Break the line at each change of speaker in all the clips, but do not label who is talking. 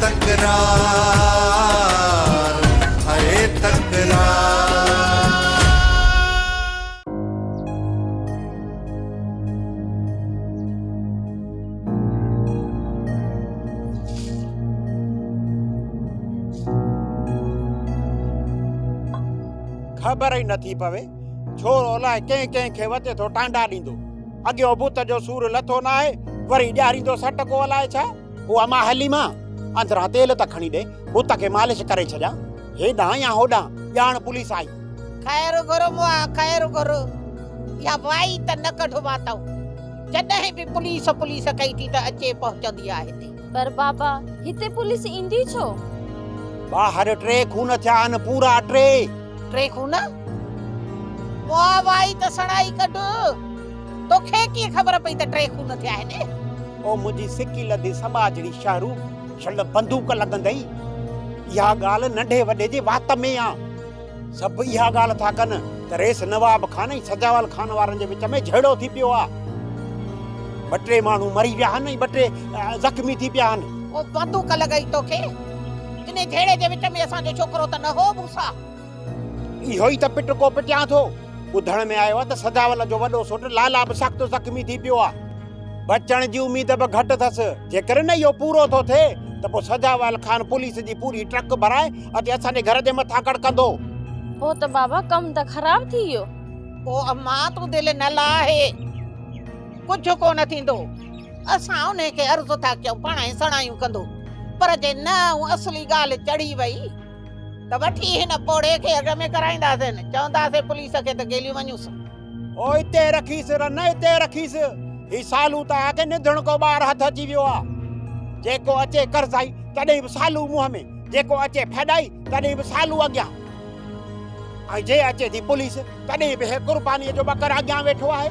تڪرار هاء تڪرار.
خبر ئي نٿي پوي ڇورو الائي ڪنهن ڪنهن کي وتي ٿو ٽانڊا ڏيندو. اڳيون بت جو سور لٿو ناهي، وري ڏياريندو سٽ ڪو الائي ڇا. او اما حليما، اندران تيل ته کڻي ڏي، بت کي مالش ڪري ڇڏيان. هيڏانهن يا هوڏانهن، ڄاڻ پوليس آئي.
خير گهر مئا خير گهر، اها وائي ته نه ڪڍ واتئون. جڏهن به پوليس پوليس ڪئي ٿي ته اچي پهچندي آ هتي.
پر بابا، هتي پوليس ايندي ڇو؟
ٻاهر ٽي خون ٿيا آهن، پورا ٽي.
ٽي خون؟ مئا وائي ته سڻائي ڪڍ. توکي ڪيئن خبر پئي ته ٽي خون ٿيا آهن؟
او منهنجي سڪي لڌي سٻاجهڙي شهرو، شل بندوق لڳندئي. اها ڳالهه ننڍي وڏي جي وات ۾ آ. سڀ اها ڳالهه ٿا ڪن ته رئيس نواب خان ۽ سجاول خان وارن جي وچ ۾ جهيڙو ٿي پيو آ. ٻه ٽي ماڻهو مري ويا آهن ۽ ٻه ٽي زخمي ٿي پيا آهن.
او بندوق لڳئي توکي. انهي جهيڙي جي وچ ۾ اسان جو ڇوڪرو ته نه هو موسيٰ.
اهو ئي ته پٽڪو پٽيان ٿو. ٻڌڻ ۾ آيو آهي ته سجاول جو وڏو سوٽ لالا به سخت زخمي ٿي پيو آهي. بچڻ جي اميد به گهٽ اٿس. جيڪڏهن نه اهو پورو ٿو ٿئي ته پوء سجاول خان پوليس جي پوري ٽرڪ ڀرائي اچي اسان جي گهر جي مٿان ڪڙڪندو.
پوء ته بابا ڪم ته خراب ٿي ويو.
او امان تون دل نه لاهه. ڪجهه ڪونه ٿيندو. اسان انهي کي عرض ٿا ڪيون پاڻهي سڻايون ڪندو. پر جي نه اصلي ڳالهه چڙهي وئي ته وٺي هن پوڙهي کي اڳ ۾ ڪرائينداسين، چونداسين پوليس کي ته گيليون وڃونس.
او اتي رکيس رن، اتي رکيس. هي سالو ته آ ڪي نڌڻڪو ٻار هٿ اچي ويو آ. جيڪو اچي قرضائي تڏهن به سالو منهن ۾، جيڪو اچي ڦڏائي تڏهن به سالو اڳيان. ۽ جي اچي ٿي پوليس تڏهن به هي قربانيء جو ٻڪر اڳيان ويٺو آهي.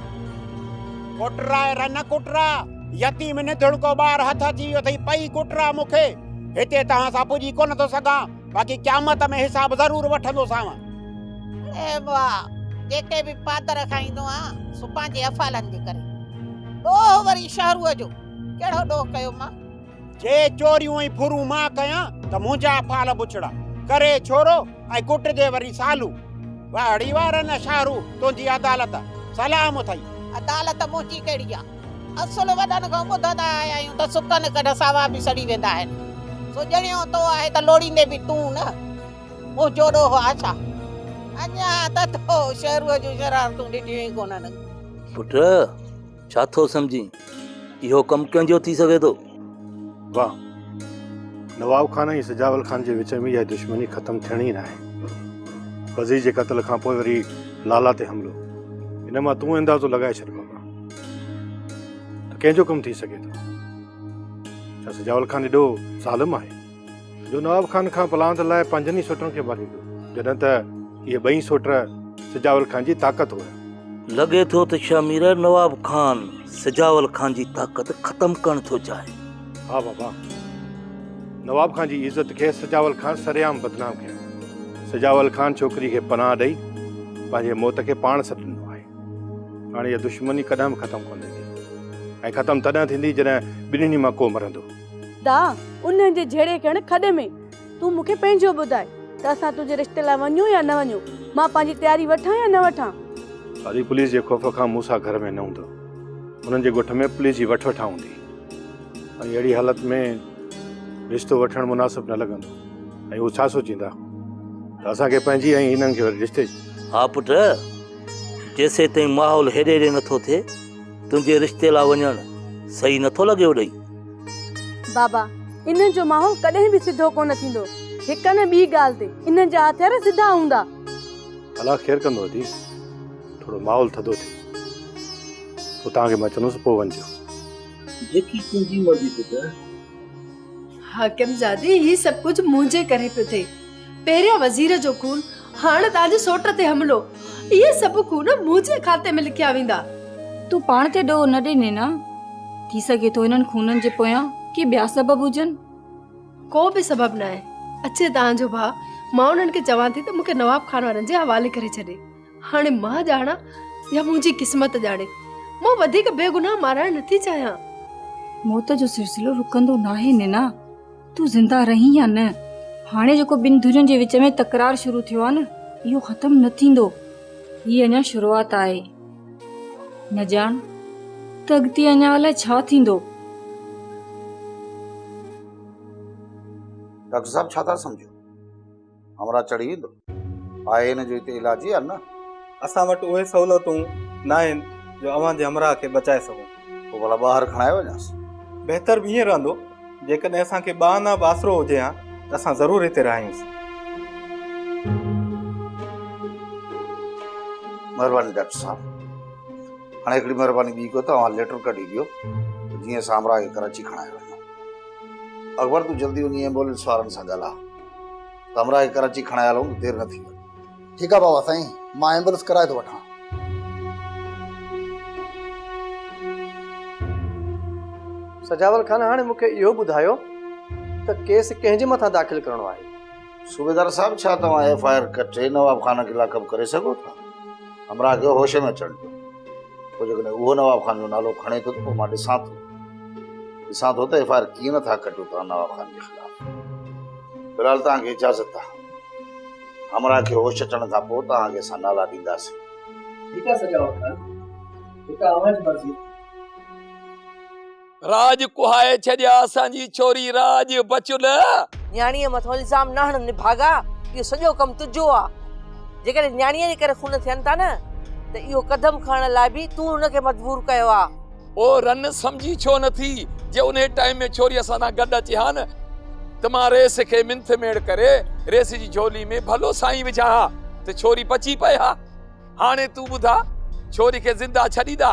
ڪٽراء رن ڪٽراء، يتيم نڌڻڪو ٻار هٿ اچي ويو اٿئي پئي ڪٽراء مون کي. هتي توهان سان پڄي ڪونه ٿو سگهان، باقي قيامت ۾ حساب ضرور وٺندوسانو.
اي مئا، جيڪي به پادر کائيندو آن، سو پنهنجي افعالن جي ڪري. ڏوهه وري شهروء جو، ڪهڙو ڏوهه ڪيو مان؟
جي چوريون ۽ ڦرون مان ڪيان ته منهنجا افعال بڇڙا. ڪري ڇورو ۽ ڪٽجي وري سالو. واهه ڙي واهه رن شهرو، تنهنجي عدالت. سلام اٿئي.
عدالت منهنجي ڪهڙي آ؟ اصل وڏن کان ٻڌندا آيا آهيون ته سڪن ڪڍ ساوا به سڙي ويندا آهن. سو ڄڻيو تو آهي ته لوڙيندين به تون نه. منهنجو ڏوهه آ ڇا؟ اڃا ته تو شهروء جون شرارتون ڏٺيون ئي ڪونهن.
پٽ، ڇا ٿو سمجهين؟ اهو ڪم ڪنهن جو ٿي سگهي ٿو؟
واهه! نواب خان ۽ سجاول خان جي وچ ۾ اها دشمني ختم ٿيڻي ئي ناهي. وزير جي قتل کان پوء وري لالا تي حملو. ان مان تون اندازو لڳائي ڇڏ بابا ته ڪنهن جو ڪم ٿي سگهي ٿو. ڇا سجاول خان ايڏو ظالم آهي؟ جو نواب خان کان پلاند لاء پنهنجن ئي سوٽن کي ماريندو، جڏهن ته اهي ٻئي سوٽ سجاول خان جي طاقت هيا.
لڳي ٿو ته شهمير نواب خان سجاول خان جي طاقت ختم ڪرڻ ٿو چاهي.
ها بابا، نواب خان جي عزت کي سجاول خان سرعام بدنام ڪيو. سجاول خان ڇوڪري کي پناهه ڏئي پنهنجي موت کي پاڻ سڏ ڏنو آهي. هاڻي اها دشمني ڪڏهن به ختم ڪونه ٿيندي ۽ ختم تڏهن ٿيندي جڏهن ٻنهي مان ڪو مرندو.
دا، انهن جي جهيڙي کي هڻ کڏ ۾. تون مون کي پنهنجو ٻڌاء ته اسان تنهنجي رشتي لاء وڃون يا نه وڃون؟ مان پنهنجي تياري وٺان يا نه وٺان؟
ادي پوليس جي خوف کان موسيٰ گهر ۾ نه هوندو. انهن جي ڳوٺ ۾ پوليس جي وٺ وٺان هوندي ۽ اهڙي حالت ۾ رشتو وٺڻ مناسب نه لڳندو ۽ هو ڇا سوچيندا ته اسان کي پنهنجي ۽ هنن کي وري رشتي جي.
ها پٽ، جيسيتائين ماحول هيڏي هيڏي نٿو ٿئي، تنهنجي رشتي لاء وڃڻ صحيح نٿو لڳي اوڏهين.
بابا، انهن جو ماحول ڪڏهن به سڌو ڪونه ٿيندو. هڪ نه ٻي ڳالهه تي انهن جا هٿيار سڌا هوندا.
الله خير ڪندو ادي، ٿورو ماحول ٿڌو ٿئي پوء توهان کي مان چوندس پوء وڃجو.
جيڪي تنهنجي مرضي پٽ.
حاڪم زادي هي سڀ ڪجهه منهنجي ڪري پيو ٿئي. پهريان وزير جو خون، هاڻ توهان جي سوٽ تي حملو. اهي سڀ خون منهنجي کاتي ۾ لکيا ويندا.
تون پاڻ تي ڏوهه نه ڏي نينا. ٿي سگهي ٿو انهن خونن جي پويان ڪي ٻيا سبب هجن.
ڪو به سبب ناهي. اچي توهان جو ڀاء، مان انهن کي چوان ٿي ته مون کي نواب خان وارن جي حوالي ڪري ڇڏي. هاڻي مان ڄاڻان يا منهنجي قسمت ڄاڻي، مان وڌيڪ بيگناهه مارائڻ نٿي چاهيان.
موت جو سلسلو رڪندو ناهي نينا. تون زنده رهين يا نه. هاڻي جيڪو ٻن ڌرين جي وچ ۾ تڪرار شروع ٿيو آهي نه، اهو ختم نه ٿيندو. هي اڃا شروعات آهي. نه ڄاڻ ته اڳتي اڃا الائي ڇا ٿيندو.
ڊاڪٽر صاحب ڇا ٿا سمجهو؟ همراهه چڙهي ويندو؟ آهي هن جو هتي علاج يا نه؟
اسان وٽ اهي سهولتون ناهن جو اوهان جي همراهه کي بچائي سگهون.
پوء ڀلا ٻاهر کڻائي وڃانس.
بهتر به ائين رهندو، جيڪڏهن اسان کي ٻه آنا به آسرو هجي ها ته اسان ضرور هتي رهايونس.
مهرباني ڊاڪٽر صاحب. هاڻي هڪڙي مهرباني ٻي ڪيو ته اوهان ليٽر ڪڍي ڏيو ته جيئن اسان همراهه کي ڪراچي کڻائي وڃون. اڪبر تون جلدي وڃي ايمبولينس وارن سان ڳالهاء. ته همراهه کي ڪراچي کڻائي هلون ته دير نه ٿي وڃي.
ٺيڪ آ بابا سائين مان ايمبولينس ڪرائي ٿو وٺان.
سجاول خان هاڻي مون کي اهو ٻڌايو ته ڪيس ڪنهن جي مٿان داخل ڪرڻو آهي؟
صوبيدار صاحب ڇا توهان ايف I R ڪٽي نواب خان کي لاڪ اپ ڪري سگهو ٿا؟ همراهه کي هوش ۾ اچڻ ڏيو. پوء جيڪڏهن اهو نواب خان جو نالو کڻي ٿو ته پوء مان ڏسان ٿو. ڏسان ٿو ته ايف I R ڪيئن نه ٿا ڪٽيو توهان نواب خان جي خلاف. في الحال توهان کي اجازت آ. همراهه کي هوش اچڻ کان پوء توهان کي اسان نالا ڏينداسين.
ٺيڪ آ سجاول خان، جيڪا اوهان جي مرضي.
راڄ ڪهائي ڇڏيا اسان جي ڇوري راڄ بچل.
نياڻيء مٿان الزام نه هڻ نڀاڳا، اهو سڄو ڪم تنهنجو آ. جيڪڏهن نياڻيء جي ڪري خون ٿين ٿا نه ته اهو قدم کڻڻ لاء به تون هن کي مجبور ڪيو آ.
او رن سمجهي ڇو نه ٿي، جي انهي ٽائيم ۾ ڇوري اسان سان گڏ اچي ها نه ته مان ريس کي منٿ ميڙ ڪري ريس جي جهولي ۾ ڀلو سائين وجهان ها ته ڇوري بچي پئي ها. هاڻي تون ٻڌاء ڇوري کي زنده ڇڏيندا؟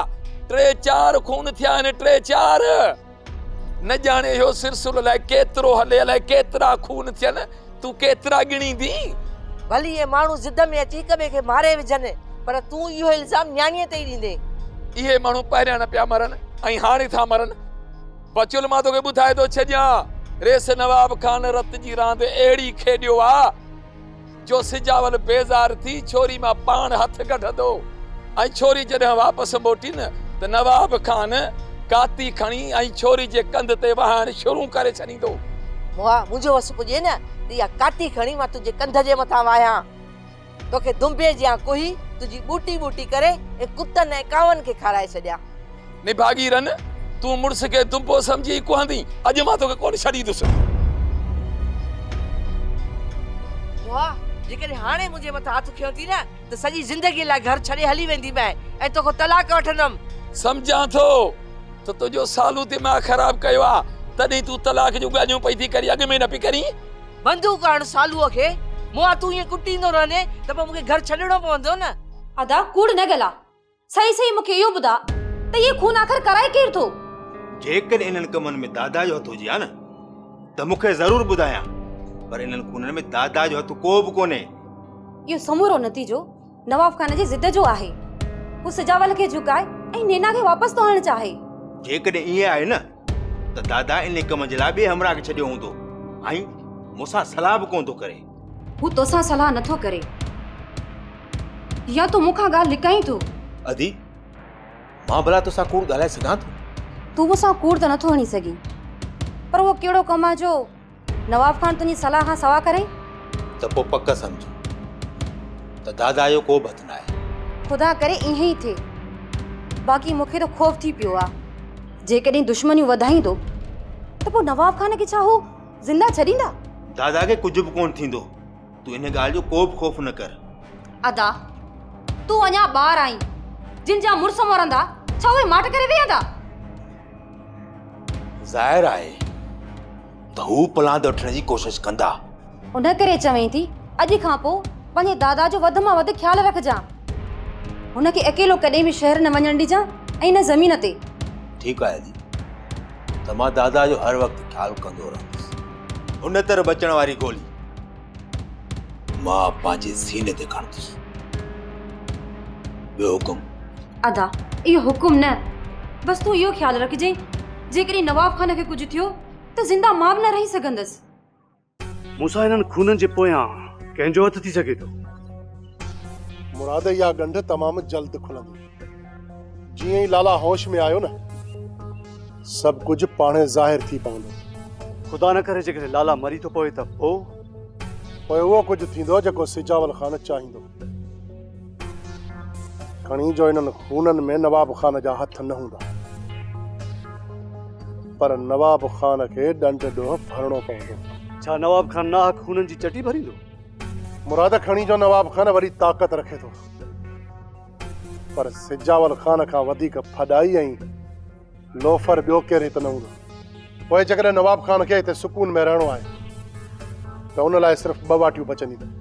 ٽي چار خون ٿيا آهن ٽي چار. نه ڄاڻي اهو سلسلو الائي ڪيترو هلي الائي ڪيترا خون ٿين تون ڪيترا ڳڻيندين؟
ڀلي اهي ماڻهو ضد ۾ اچي هڪ ٻئي کي ماري وجهن پر تون اهو الزام نياڻيء تي ئي ڏيندين.
اهي ماڻهو پهريان نه پيا مرن ۽ هاڻي ٿا مرن. بچل مان توکي ٻڌائي ٿو ڇڏيان ريس نواب خان رت جي راند اهڙي کيڏيو آ جو سجاول بيزار ٿي ڇوري مان پاڻ هٿ ڪڍندو ۽ ڇوري جڏهن واپس موٽي نه ته نواب خان ڪاتي کڻي ۽ ڇوري جي ڪنڌ تي وهائڻ شروع ڪري ڇڏيندو.
مئا، منهنجو وس پڄي نه ته اها ڪاتي کڻي مان تنهنجي ڪنڌ جي مٿان وهايان. توکي دنبي جيان ڪهي، تنهنجي ٻوٽي ٻوٽي ڪري ۽ ڪتن ۽ ڪانون کي کارائي ڇڏيان.
نڀاڳي رن، تون مڙس کي دنبو سمجهي ئي ڪهندين، اڄ مان توکي ڪونه ڇڏيندس.
مئا، جيڪڏهن هاڻي منهنجي مٿان هٿ کنيو ٿي نه ته سڄي زندگيء لاء گهر ڇڏي هلي وينديمانء ۽ توکان طلاق وٺندم.
سمجهان ٿو ته تنهنجو سالو دماغ خراب ڪيو آ، تڏهن تون طلاق جون ڳالهيون پئي ٿي ڪرين، اڳ ۾ نه پئي ڪرين.
بندوق هڻ سالوء کي، مئا تون ائين ڪٽيندو رهندين ته پوء مون کي گهر ڇڏڻو پوندو نه.
ادا ڪوڙ نه ڳالهاء، صحيح صحيح مون کي اهو ٻڌاء ته اهي خون آخر ڪرائي ڪير ٿو؟
جيڪڏهن انهن ڪمن ۾ دادا جو هٿ هجي ها نه ته مون کي ضرور ٻڌايان پر انهن خونن ۾ دادا جو هٿ ڪو به ڪونهي.
اهو سمورو نتيجو نواب خان جي ضد جو آهي. هو سجاول کي جهڪائي ۽ نينا کي واپس ٿو آڻڻ چاهي.
جيڪڏهن ائين آهي نه ته دادا انهي ڪم جي لاء ٻئي همراهه کي ڇڏيو هوندو ۽ مون سان صلاح به ڪونه ٿو ڪري.
هو توسان صلاح نٿو ڪري يا تون مون کان ڳالهه لڪائين ٿو.
ادي، مان ڀلا توسان ڪوڙ ڳالهائي سگهان ٿو؟
تون مون سان ڪوڙ ته نٿو هڻي سگهين، پر اهو ڪهڙو ڪم آهي جو نواب خان تنهنجي صلاح کان سوا ڪري؟
ته پوء پڪ سمجهه ته دادا جو ڪو به هٿ ناهي.
خدا ڪري ائين ئي ٿئي. باقي مون کي ته خوف ٿي پيو آ. جيڪڏهن دشمنيون وڌائيندو ته پوء نواب خان کي ڇا هو زنده ڇڏيندا؟
دادا کي ڪجهه به ڪونه ٿيندو. تون ان ڳالهه جو ڪو به خوف نه ڪر.
ادا، تون اڃا ٻار آهين. جن جا مڙس مرندا، ڇا اهي ماٺ ڪري ويهندا؟
ظاهر آهي ته هو پلاند وٺڻ جي ڪوشش ڪندا.
ان ڪري چوين ٿي، اڄ کان پوء پنهنجي دادا جو وڌ مان وڌ خيال رکجان. هن کي اڪيلو ڪڏهن به شهر نه وڃڻ ڏجان ۽ نه زمين تي.
ٺيڪ آهي ادي، ته مان دادا جو هر وقت خيال ڪندو رهندس. ان طرح بچڻ واري گولي مان پنهنجي سيني تي کڻندس. ٻيو حڪم؟
ادا، اهو حڪم نه، بس تون اهو خيال رکجين، جيڪڏهن نواب خان کي ڪجهه ٿيو ته زنده مان به نه رهي سگهندس.
مون سان انهن خونن جي پويان ڪنهن جو هٿ ٿي سگهي ٿو؟
مراد اها ڳنڍ تمام جلد کلندي. جيئن ئي لالا هوش ۾ آيو نه، سڀ ڪجهه پاڻهي ظاهر ٿي پوندو.
خدا نه ڪري جيڪڏهن لالا مري ٿو پوي ته پوء؟
پوء اهو ڪجهه ٿيندو جيڪو سجاول خان چاهيندو. کڻي جو انهن خونن ۾ نواب خان جا هٿ نه هوندا. پر نواب خان کي ڏنڊ ڏوهه ڀرڻو پوندو.
ڇا نواب خان ناحق خونن جي چٽي ڀريندو؟
مراد کڻي جو نواب خان وڏي طاقت رکي ٿو. پر سجاول خان کان وڌيڪ ڦڏائي ۽ لوفر ٻيو ڪير هت نه هوندو. پوء جيڪڏهن نواب خان کي هتي سڪون ۾ رهڻو آهي ته ان لاء صرف ٻه واٽيون بچنديون.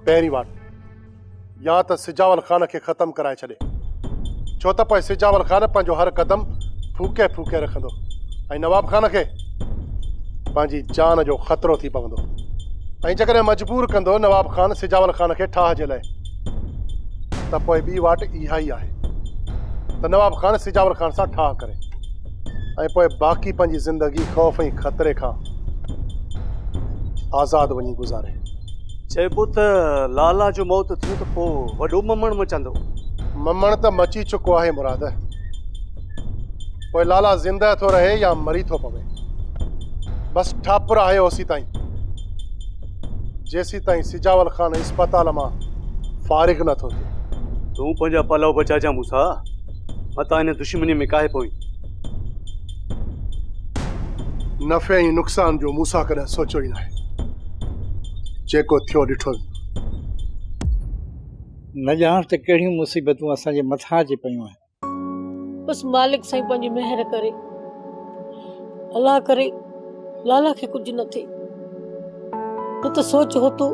پهرين واٽ يا ته سجاول خان کي ختم ڪرائي ڇڏي، ڇو ته پوء سجاول خان پنهنجو هر قدم ڦوڪي ڦوڪي رکندو ۽ نواب خان کي پنهنجي جان جو خطرو ٿي پوندو ۽ جيڪڏهن مجبور ڪندو نواب خان سجاول خان کي ٺاهه جي لاء ته پوء ٻي واٽ اها ئي آهي ته نواب خان سجاول خان سان ٺاهه ڪري ۽ پوء باقي پنهنجي زندگي خوف ۽ خطري کان آزاد وڃي گذاري.
چئبو ته لالا جو موت ٿيو ته پوء وڏو ممڻ مچندو.
ممڻ ته مچي چڪو آهي مراد. پوء لالا زندهه ٿو رهي يا مري ٿو پوي. بس ٺاپر آهي اوسيتائين جيسيتائين سجاول خان اسپتال مان فارغ نه ٿو ٿئي.
تون پنهنجا پلئه بچائجان موسيٰ، متان ان دشمنيء ۾ ڪاهي پوين.
نفعي ۽ نقصان جو موسيٰ ڪڏهن سوچيو ئي ناهي. جيڪو ٿيو ڏٺو ويندو.
نه ڄاڻ ته ڪهڙيون مصيبتون اسان جي مٿان اچي پيون آهن.
بس مالڪ سائين پنهنجي مهر ڪري. الله ڪري لالا کي ڪجهه نه ٿئي. نه ته سوچ هوتو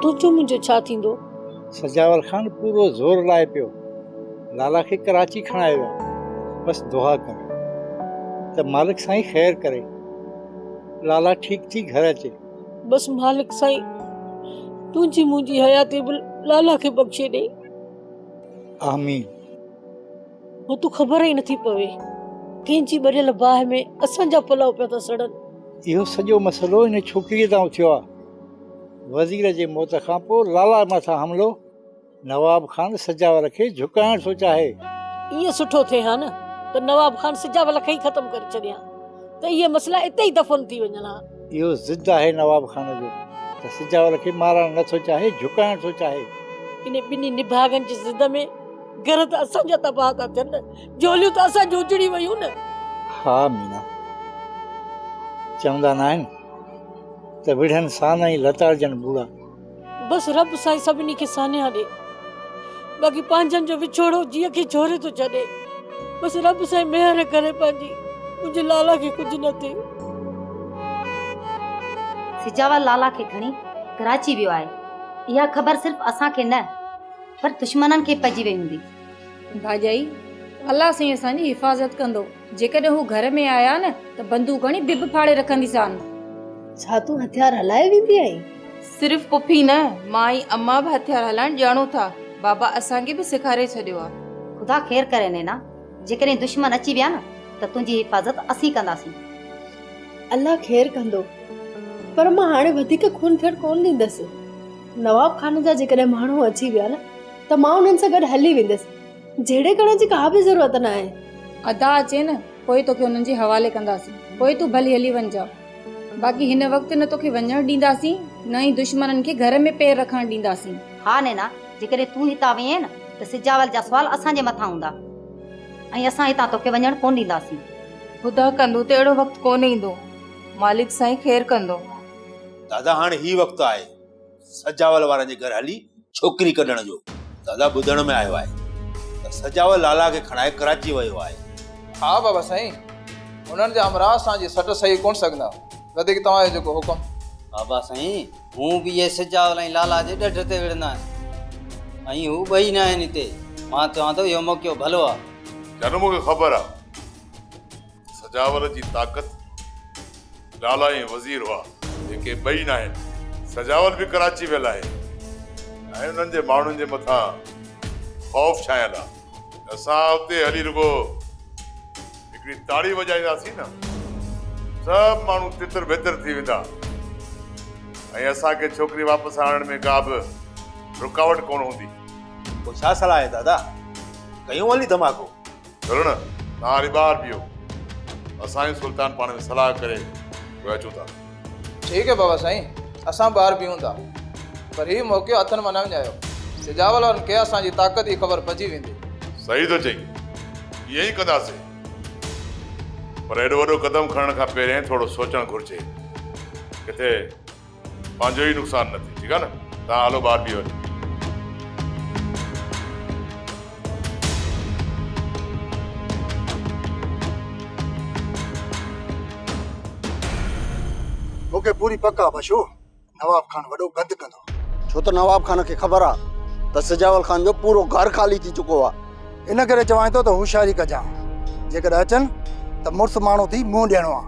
تنهنجو منهنجو ڇا ٿيندو.
سجاول خان پورو زور لائي پيو. لالا کي ڪراچي کڻائي ويا. بس دعا ڪر ته مالڪ سائين خير ڪري. لالا ٺيڪ ٿي گهر اچي.
بس مالڪ سائين تنهنجي منهنجي حياتي به لالا کي بخشي ڏي.
آمين.
هتون خبر ئي نٿي پوي ڪنهن جي ٻريل باهه ۾ اسان جا پلئه پيا ٿا سڙن.
اهو سڄو مسئلو ان ڇوڪريء تان اٿيو آ. وزير جي موت کان پوء لالا مٿان حملو نواب خان سجاول کي جهڪائڻ ٿو چاهي.
ائين سٺو ٿئي ها نه ته نواب خان سجاول کي ئي ختم ڪري ڇڏي ها ته اهي مسئلا اتي ئي دفن ٿي وڃن ها.
اهو ضد آهي نواب خان جو ته سجاول کي مارڻ نه ٿو چاهي، جهڪائڻ ٿو چاهي.
انهي ٻنهي نڀاڳن جي ضد ۾ گهر ته اسان جا تباهه ٿا ٿين نه، جهوليون ته اسان جون اجڙي ويون نه.
ها مينا، چوندا ناهن ته وڙهن سان ۽ لتاڙجن ٻوڙا.
بس رب سائين سڀني کي سانحا ڏي، باقي پنهنجن جو وڇوڙو جيء کي جهوري ٿو ڇڏي. بس رب سائين مهر ڪري پنهنجي، منهنجي لالا کي ڪجهه نه ٿئي.
سجاول لالا کي کڻي ڪراچي ويو آهي. اها خبر صرف اسان کي نه پر دشمنن کي پئجي وئي هوندي.
ڀاڄائي، الله سائين اسان جي حفاظت ڪندو. جيڪڏهن هو گهر ۾ آيا نه ته بندوق هڻي ڀڀ ڦاڙي رکنديسان.
ڇا تون هٿيار هلائي ويندي آهين؟
صرف پڦي نه، مان ۽ امان به هٿيار هلائڻ ڄاڻون ٿا. بابا اسان کي به سيکاري ڇڏيو آ.
خدا خير ڪري نينا، جيڪڏهن دشمن اچي ويا نه ته تنهنجي حفاظت اسين ڪنداسين.
الله خير ڪندو، پر مان هاڻي وڌيڪ خون ٿيڻ ڪونه ڏيندس. نواب خان جا جيڪڏهن ماڻهو اچي ويا نه ته مان انهن سان گڏ هلي ويندس. جهيڙي ڪرڻ جي ڪا به ضرورت نه آهي.
ادا اچي نه پوء توکي انهن جي حوالي ڪنداسين. پوء تون ڀلي هلي وڃجان. باقي هن وقت نه توکي وڃڻ ڏينداسين نه ئي دشمنن کي گهر ۾ پير رکڻ ڏينداسين.
ها نينا، جيڪڏهن تون هتان وئين نه ته سجاول جا سوال اسان جي مٿان هوندا ۽ اسان هتان توکي وڃڻ ڪونه ڏينداسين.
خدا ڪندو ته اهڙو وقت ڪونه ايندو. مالڪ سائين خير ڪندو.
دادا هاڻ هي وقت آهي سجاول وارن جي گهر هلي ڇوڪري ڪڍڻ جو. دادا ٻڌڻ ۾ آيو آهي ته سجاول لالا کي کڻائي ڪراچي ويو آهي.
ها بابا سائين انهن جا همراهه اسان جي سٽ سهي ڪونه سگهندا. وڌيڪ توهان جو جيڪو حڪم.
بابا سائين هون به اهي سجاول ۽ لالا جي ڏڍ تي وڙهندا آهن ۽ هو ٻئي ناهن هتي. مان چوان ٿو اهو موقعو ڀلو آ.
جانو مون کي خبر آ. سجاول جي طاقت لالا ۽ وزير هئا، جيڪي ٻئي ناهن. سجاول به ڪراچي ويل آهي ۽ انهن جي ماڻهن جي مٿان خوف ڇانيل آهي. اسان اتي هلي رڳو هڪڙي تاڙي وڄائينداسين نه، سڀ ماڻهو تتر ڀتر ٿي ويندا ۽ اسان کي ڇوڪري واپس آڻڻ ۾ ڪا به رڪاوٽ ڪونه هوندي.
پوء ڇا صلاح آهي دادا؟ ڪيون هلي ڌماڪو؟
ڌرڻ، توهان هلي ٻاهر بيهو. اسان ۽ سلطان پاڻ ۾ صلاح ڪري پوء اچون ٿا.
ٺيڪ آهي بابا سائين، اسان ٻاهر بيهون ٿا، پر هي موقعو هٿن مان نه وڃايو. سجاول وارن کي اسان جي طاقت جي خبر پئجي ويندي.
صحيح ٿو چئين، ائين ئي ڪنداسين. پر ايڏو وڏو قدم کڻڻ کان پهرين ٿورو سوچڻ گهرجي. ڪٿي پنهنجو ئي نقصان نه ٿئي. ٺيڪ آهي نه؟ توهان هلو ٻاهر بيهو اچو.
مون کي پوري پڪ آ بشو، نواب خان وڏو گند ڪندو.
ڇو ته نواب خان کي خبر آ ته سجاول خان جو پورو گهر خالي ٿي چڪو آ.
ان ڪري چوانء ٿو ته هوشياري ڪجان. جيڪڏهن اچن ته مڙس ماڻهو ٿي منهن ڏيڻو آ.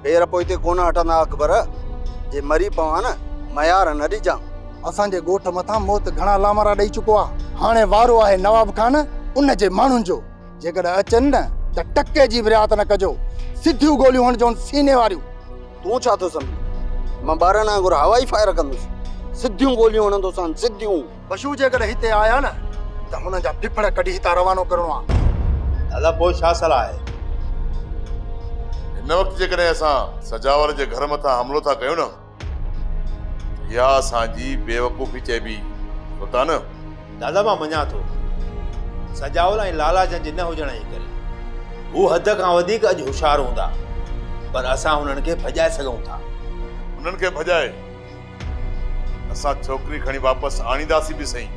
پير پوئتي ڪونه هٽندا اڪبر، جي مري پوان نه ميار نه ڏجان.
اسان جي ڳوٺ مٿان موت گهڻا لامارا ڏئي چڪو آ. هاڻي وارو آهي نواب خان ان جي ماڻهن جو. جيڪڏهن اچن نه ته ٽڪي جي به رعايت نه ڪجو. سڌيون گوليون هڻجون سيني واريون.
تون ڇا ٿو سمجهين؟ مان ٻارن وانگر هوائي فائر ڪندس. سڌيون گوليون هڻندوسان سڌيون.
بشو جيڪڏهن هتي آيا نه ته هنن جا ڦڦڙ ڪڍي هتان روانو ڪرڻو آ.
دادا پوء ڇا صلاح آهي؟
هن وقت جيڪڏهن اسان سجاول جي گهر مٿان حملو ٿا ڪيون نه ته اها اسان جي بيوقوفي چئبي سلطان.
دادا مان مڃان ٿو سجاول ۽ لالا جن جي نه هجڻ جي ڪري هو حد کان وڌيڪ اڄ هوشيار هوندا پر اسان هنن کي ڀڄائي سگهون ٿا.
هنن کي ڀڄائي اسان ڇوڪري کڻي واپس آڻينداسين به سهي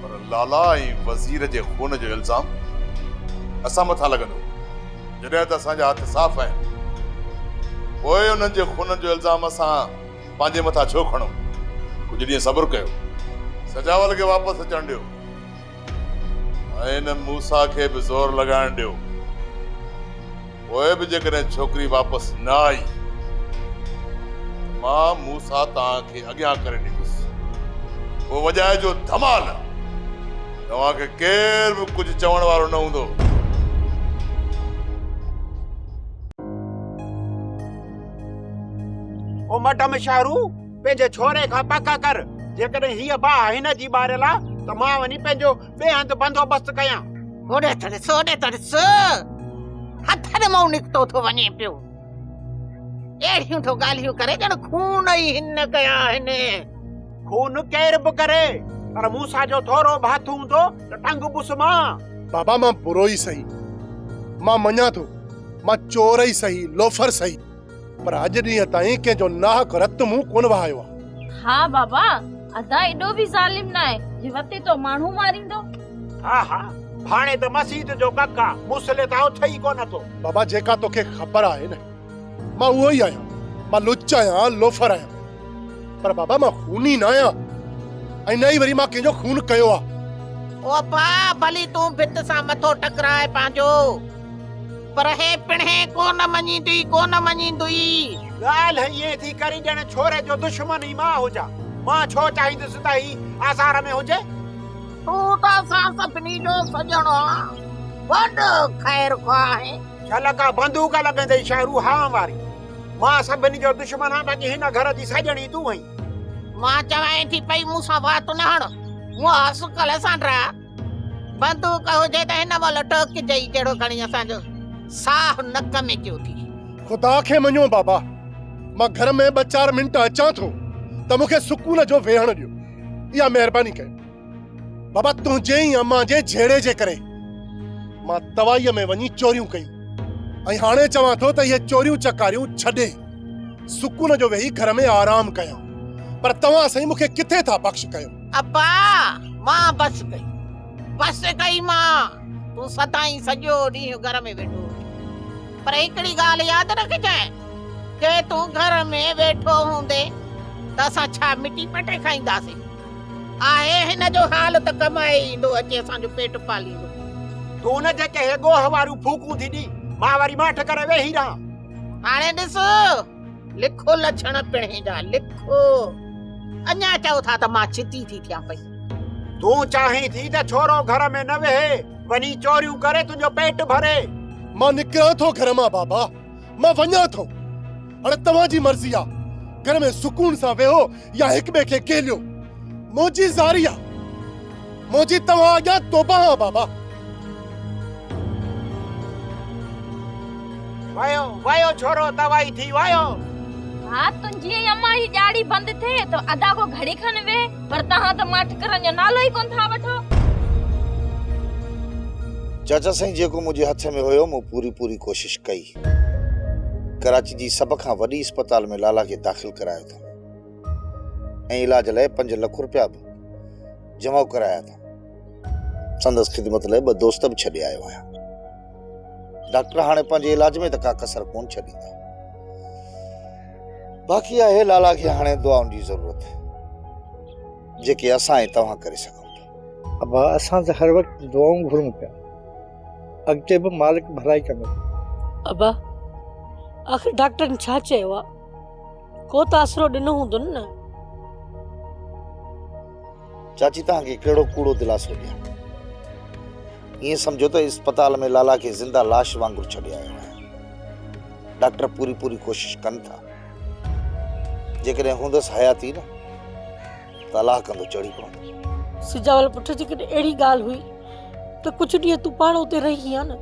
پر لالا ۽ وزير جي خون جو الزام اسان مٿان لڳندو جڏهن ته اسان جا هٿ صاف آهن پوء انهن جي خونن جو الزام اسان پنهنجي مٿان ڇو کڻون ڪجهه ڏينهن صبر ڪيو سجاول کي واپس اچڻ ڏيو ۽ ان موسيٰ کي به زور لڳائڻ ڏيو. پوء به جيڪڏهن ڇوڪري واپس نه آئي ته مان موسيٰ توهان کي اڳيان ڪري ڏيندس. پوء وڄائجو ڌمال، توهان کي ڪير به ڪجهه چوڻ وارو نه هوندو.
او مڊم شهرو، پنهنجي ڇوري کان پڪ ڪر، جيڪڏهن هيء باهه هن جي ٻاريل آ ته مان وڃي پنهنجو ٻئي هنڌ بندوبست ڪيان.
هوڏي ته ڏس، هوڏي ته ڏس، هٿن مان نڪتو ٿو وڃي پيو. اهڙيون ٿو ڳالهيون ڪري ڄڻ خون ئي هن ڪيا آهن.
خون ڪير به ڪري، پر موسيٰ جو ٿورو به هٿ هوندو ته ٽنگ بس مان.
بابا مان برو ئي سهي، مان مڃان ٿو، مان چور ئي سهي، لوفر سهي. پر اڄ ڏينهن تائين ڪنهن جو ناحق رت مون ڪونه وهايو آهي.
ها بابا، ادا ايڏو به ظالم ناهي جي وتي تو ماڻهو ماريندو.
ها ها، ڀاڻي ته مسيت جو ڪک آ، مصلي ته اٿئي ئي ڪونه ٿو.
بابا جيڪا توکي خبر آهي نه، مان اهو ئي آهيان. مان لچ آهيان، لوفر آهيان. پر بابا مان خوني نه آهيان ۽ نه ئي وري مان ڪنهن جو خون ڪيو آهي.
او ابا، ڀلي تون ڀت سان مٿو ٽڪراء پنهنجو. پر هي پڻهين ڪونه مڃيندي، ڪونه مڃيندي.
ڳالهه ائين ٿي ڪرين ڄڻ ڇوري جو دشمن ئي مان هجان. مان ڇو چاهيندس ته هي آزار ۾ هجي؟
تون ته اسان سڀني جو سڄڻ آن. وڏو خير خواهه آهين.
شل ڪا بندوق لڳندئي شهرو هانء واري. مان سڀني جو دشمن آهيان باقي هن گهر جي سڄڻي تون آهين.
مان چوانء ٿي پئي مون سان وات نه هڻ. مئا سڪل سانڍرا. بندوق هجي ته هن مهل ٽوڪجئي جهڙو کڻي اسان جو ساهه نڪ ۾ ڪيو ٿي.
خدا کي مڃو بابا، مان گهر ۾ ٻه چار منٽ اچان ٿو ته مون کي سڪون جو ويهڻ ڏيو. اها مهرباني ڪيو. بابا تنهنجي ۽ امان جي جهيڙي جي ڪري مان توائيء ۾ وڃي چوريون ڪيون ۽ هاڻي چوان ٿو ته اهي چوريون چڪاريون ڇڏي سڪون جو ويهي گهر ۾ آرام ڪيان پر توهان سائين مون کي ڪٿي ٿا بخش ڪيو.
ابا! مان بس ڪئي. بس ڪئي مان. تون سدائين سڄو ڏينهن گهر ۾ ويٺو هجين. پر هڪڙي ڳالهه ياد رکجانء، جي تون گهر ۾ ويٺو هوندين ته اسان ڇا مٽي پٽي کائينداسين؟ آهي هن جو حال ته ڪمائي ايندو اچي اسان جو پيٽ پاليندو.
تون نه جيڪي هي ڳوهه واريون ڦوڪون ٿي ڏين، مان وري ماٺ ڪري ويهي رهان.
هاڻي ڏس، لکو لڇڻ پڻهين جا، لکو. اڃا چئو ٿا ته مان ڇتي ٿي ٿيان پئي.
تون چاهين ٿي ته ڇورو گهر ۾ نه ويهي، وڃي چوريون ڪري تنهنجو پيٽ ڀري.
مان نڪران ٿو گهر مان بابا، مان وڃان ٿو. هاڻي توهان جي مرضي آ، گهر ۾ سڪون سان ويهو يا هڪ ٻئي کي گهيليو. منهنجي زاري آ، منهنجي توهان اڳيان توبهه آ بابا.
ويو ويو ڇورو توائي ٿي ويو.
ها تنهنجي ۽ امان جي ڄاڙي بند ٿئي ته ادا ڪو گهڙي کن ويهه پر توهان ته ماٺ ڪرڻ جو نالو ئي ڪونه ٿا وٺو.
چاچا سائين جيڪو منهنجي هٿ ۾ هيو مون پوري پوري ڪوشش ڪئي. ڪراچي جي سڀ کان وڏي اسپتال ۾ لالا کي داخل ڪرايو اٿم ۽ علاج لاء 5 لک روپيا به جمع ڪرايا اٿم. سندس خدمت لاء ٻه دوست به ڇڏي آيو آهيان. ڊاڪٽر هاڻي پنهنجي علاج ۾ ته ڪا ڪسر ڪونه ڇڏيندا. باقي آهي لالا کي هاڻي دعائن جي ضرورت، جيڪي اسان ۽ توهان ڪري سگهون ٿا.
ابا اسان ته هر وقت دعائون گهرون پيا. اڳتي به مالڪ ڀلائي ڪندو.
ابا آخر ڊاڪٽرن ڇا چيو آ؟ ڪو ته آسرو ڏنو هوندن نه؟
چاچي توهان کي ڪهڙو ڪوڙو دلاسو ڏيان. ائين سمجهو ته اسپتال ۾ لالا کي زنده لاش وانگر ڇڏي آيو آهيان. ڊاڪٽر پوري پوري ڪوشش ڪن ٿا. جيڪڏهن هوندس حياتي نه ته الله ڪندو چڙهي پوندو.
سجاول پٽ جيڪڏهن اهڙي ڳالهه هئي ته ڪجهه ڏينهن تون پاڻ اتي رهين ها نه.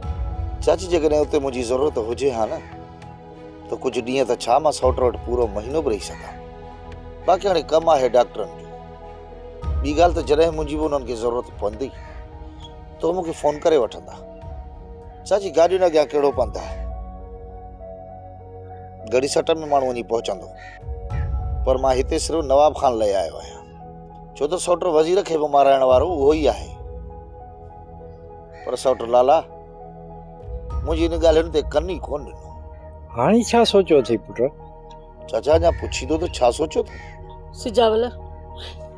چاچي جيڪڏهن اتي منهنجي ضرورت هجي ها نه ته ڪجهه ڏينهن ته ڇا مان سئوٽ وٽ پورو مهينو به رهي سگهان. باقي هاڻي ڪم آهي ڊاڪٽرن جو. ٻي ڳالهه ته جڏهن منهنجي به انهن کي ضرورت پوندي ته هو مون کي فون ڪري وٺندا. چاچي گاڏين اڳيان ڪهڙو پنڌ آهي. گهڙي سٽ ۾ ماڻهو وڃي پهچندو. پر مان هتي صرف نواب خان لئه آيو آهيان. ڇو ته سئوٽ وزير کي به مارائڻ وارو اهو ئي آهي. پر سئوٽ لالا منهنجي ان ڳالهين تي ڪن ئي ڪونه ڏنو.
هاڻي ڇا سوچيو اٿئي پٽ؟
چاچا اڃا پڇيندو ته ڇا سوچيو اٿم؟
سجاول،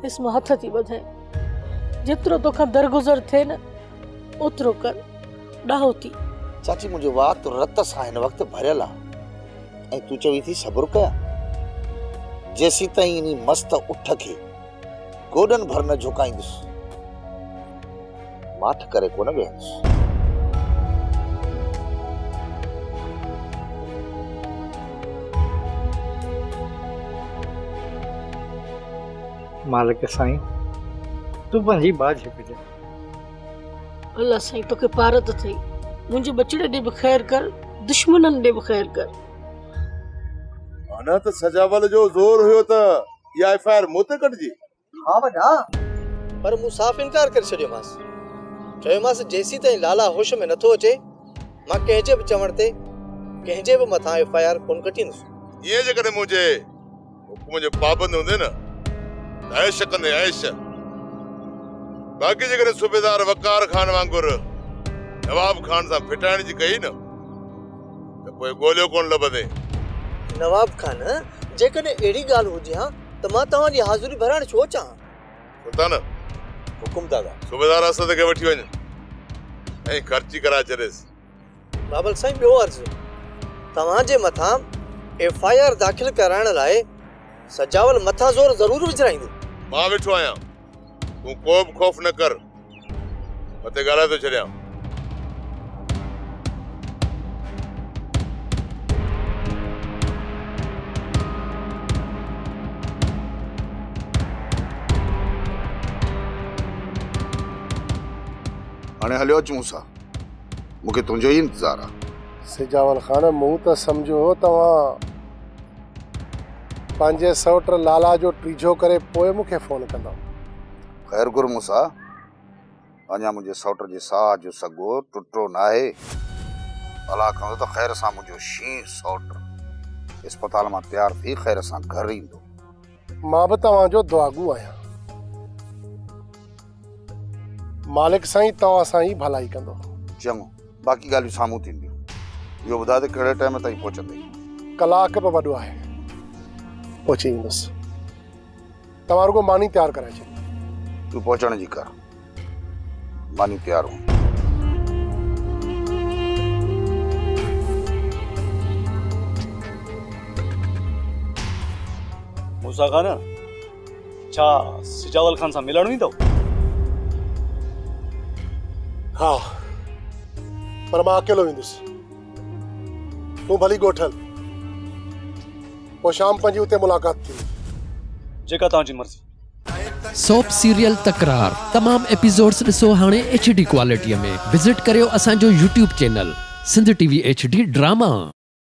ڏس مان هٿ ٿي ٻڌائين، جيترو توکان درگذر ٿئي نه اوترو ڪر، ڏاهو ٿي.
چاچي منهنجو وات رت سان هن وقت ڀريل آ ۽ تون چوين ٿي صبر ڪيان؟ جيسيتائين انهي مست اٺ کي گوڏن ڀر نه جهڪائيندس، ماٺ ڪري ڪونه ويهندس.
مالڪ سائين، تون پنهنجي ٻاجهه ڪج.
الله سائين توکي پارت اٿئي، منهنجي ٻچڙي ڏي به خير ڪر، دشمنن ڏي به خير ڪر.
معنيٰ ته سجاول جو زور هيو ته اها ايف I R مون تي ڪڍجي.
ها وڏا، پر مون صاف انڪار ڪري ڇڏيومانس. چيومانس جيسيتائين لالا هوش ۾ نٿو اچي، مان ڪنهن جي به چوڻ تي ڪنهن جي به مٿان ايف I R ڪونه ڪٽيندس.
ائين جيڪڏهن منهنجي حڪم جو پابند هوندين نه ته عيش ڪندين عيش. باقي جيڪڏهن صوبيدار وقار خان وانگر نواب خان سان ڦٽائڻ جي ڪئي نه ته پوء ڳوليو ڪونه لڀندين.
نواب خان، جيڪڏهن اهڙي ڳالهه هجي ها ته مان توهان جي حاضري ڀرائڻ ڇو اچان ها؟
سلطان!
حڪم دادا.
صوبيدار اسد کي وٺي وڃ ۽ خرچي ڪرائي ڇڏيس.
بابل سائين ٻيو عرض، توهان جي مٿان ايف I R داخل ڪرائڻ لاء سجاول مٿان زور ضرور وجهرائيندو.
مان ويٺو آهيان، تون ڪو به خوف نه ڪر، مٿي ڳالهائي ٿو ڇڏيان.
هاڻي هليو اچ مون سان، مون کي تنهنجو ئي انتظار آ.
سجاول خان، مون ته سمجهيو هو توهان پنهنجي سئوٽ لالا جو ٽيجهو ڪري پوء مون کي فون ڪندؤ.
خير گهر مون سان، اڃا منهنجي سئوٽ جي ساهه جو سڳو ٽٽو ناهي. الله ڪندو ته خير سان منهنجو شينهن سئوٽ اسپتال مان تيار ٿي خير سان گهر ايندو.
مان به توهان جو دعاگو آهيان. مالڪ سائين توهان سان ئي ڀلائي ڪندو.
چڱو، باقي ڳالهيون سامهون ٿينديون. اهو ٻڌاء ته ڪهڙي ٽائيم تائين پهچندين؟
ڪلاڪ به وڏو آهي، پهچي ويندس. توهان رڳو ماني تيار ڪرائي ڇڏيو.
تون پهچڻ جي ڪر، ماني تيار هوندي.
موسيٰ خان، ڇا سجاول خان سان ملڻ ويندؤ؟
ها، پر مان اڪيلو ويندس. تون ڀلي ڳوٺ هل. پوء شام پنهنجي اتي ملاقات ٿيندي.
جيڪا توهان جي مرضي.
سوپ سيريل تڪرار تمام ايپيسوڊس ڏسو هاڻي ايڇ ڊي ڪوالٽي ۾ وزٽ ڪريو اسان جو YouTube channel Sindh T V H D drama.